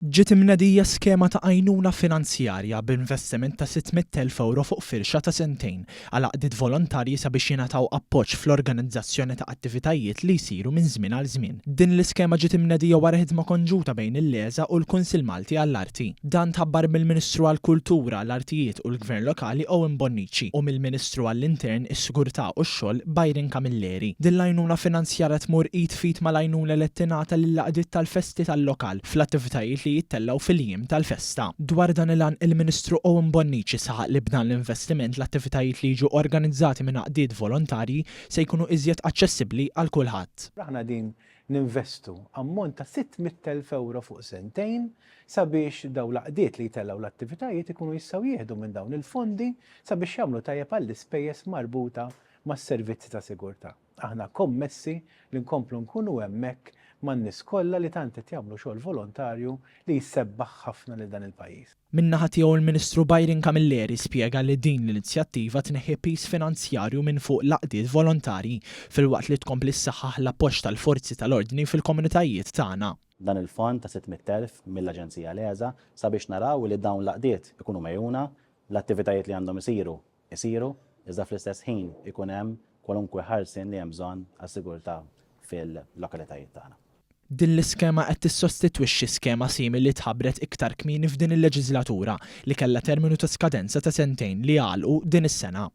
Ġiet imnedija skema ta' għajnuna finanzjarja b'investiment ta' €600,000 fuq firxa ta' sentejn għal għaqdiet volontarji sabiex jingħataw appoġġ fl-organizzazzjoni ta' attivitajiet li jsiru minn żmien għal żmien. Din l-iskema ġiet imnedija wara ħidma konġuta bejn il-LESA u l-Kunsill Malti għall-Arti. Dan tħabbar mill-Ministru għall-Kultura, l-Artijiet u l-Gvern Lokali Owen Bonnici u mill-Ministru għall-Intern, is-Sigurtà u x-Xogħol Byron Camilleri. Din l-għajnuna finanzjarja tmur id f'id mal-għajnuna li qed tingħata lill-għaqdiet tal-festi tal-lokal fl-attivitajiet li jittellgħu fil-jiem tal-festa. Dwar dan il-għan, il-Ministru Owen Bonnici saħaq li b'dan l-investiment l-attivitajiet li jiġu organizzati minn għaqdiet volontarji se jkunu iżjed aċċessibbli għal kulħadd. Aħna qegħdin ninvestu ammont ta' €600,000 fuq sentejn sabiex dawn l-għaqdiet li jtellgħu l-attivitajiet ikunu jistgħu jieħdu minn dawn il-fondi sabiex jagħmlu tajjeb għall-ispejjeż marbuta mas-servizzi ta' sigurtà. Aħna kommessi li nkomplu nkunu hemmhekk man-nies kollha li tant qed jagħmlu xogħol volontarju li jsebbaħ ħafna lil dan il-pajjiż. Min-naħa tiegħu l-Ministru Byron Camilleri spjega li din l-inizjattiva tneħħi piż finanzjarju minn fuq l-għaqdiet volontarji filwaqt li tkompli ssaħħaħ l-appoġġ tal-forzi tal-ordni fil-komunitajiet tagħna. Dan il-fond ta' 600,000 mill-Aġenzija LESA sabiex naraw li dawn l-għaqdiet ikunu megħjuna, l-attivitajiet li għandhom isiru isiru, iżda fl-istess ħin ikun hemm kwalunkwe ħarsien li hemm bżonn għas-sigurtà fil-lokalitajiet tagħna. Din l-iskema qed tissostitwixxi skema simili li tħabbret iktar kmieni f'din il-leġiżlatura li kellha terminu ta' skadenza ta' sentejn li għalqu din is-sena.